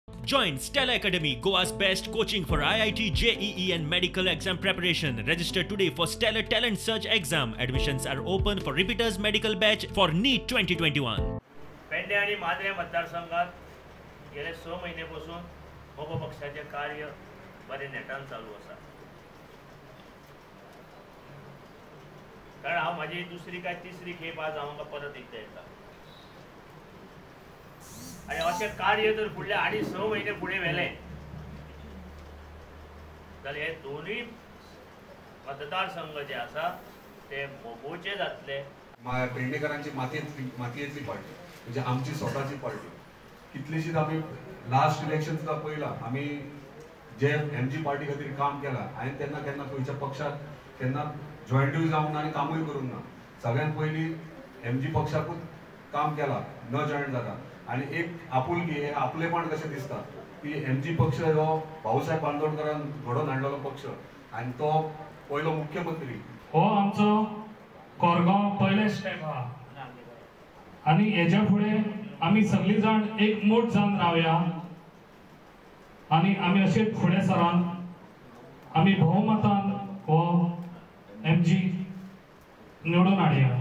Join Stella Academy, Goa's best coaching for IIT, JEE and medical exam preparation. Register today for Stellar Talent Search exam. Admissions are open for repeaters medical batch for NEET 2021. Pedne आनी Madre मतदारसंघात गेले 6 म्हयने पसून मगो पक्षाचें कार्य बरें नेटान चालू आसा. कारण हांव म्हाजी दुसरी काय तिसरी खेप आज हांव हांगा परत एकदां येता आनी अशें कार्य जर फुडले 2.5-6 म्हयने फुडें व्हेलें जाल्यार हे दोनूय मतदारसंघ जे आसा ते मगोचे जातले. पेडणेकरांची मातयेतली पार्टी म्हणजे आमची स्वताची पार्टी. कितलीशीच आमी लास्ट इलेक्शन सुद्दां पळयलां, आमी जे एमजी पार्टी खातीर काम केलां हांवें तेन्ना केन्ना खंयच्या पक्षाक केन्ना जॉयंटूय जावंक ना आनी कामूय करूंक ना. सगळ्यात पयलीं एमजी पक्षाकूच काम केलां न जॉयंट जाता आनी एक आपुलकी हे आपलेपण कशें दिसता की एमजी पक्ष हो भाऊसाहेब बांदोडकरान घडोवन हाडलेलो पक्ष आनी तो पयलो मुख्यमंत्री. हो आमचो कोरगांव पयले स्टेप आहा आनी हेज्या फुडें आमी सगळीं जाण एकमूठ जावन रावया आनी आमी अशेंच फुडें सरान आमी भोवमतान हो एमजी निवडून हाडया.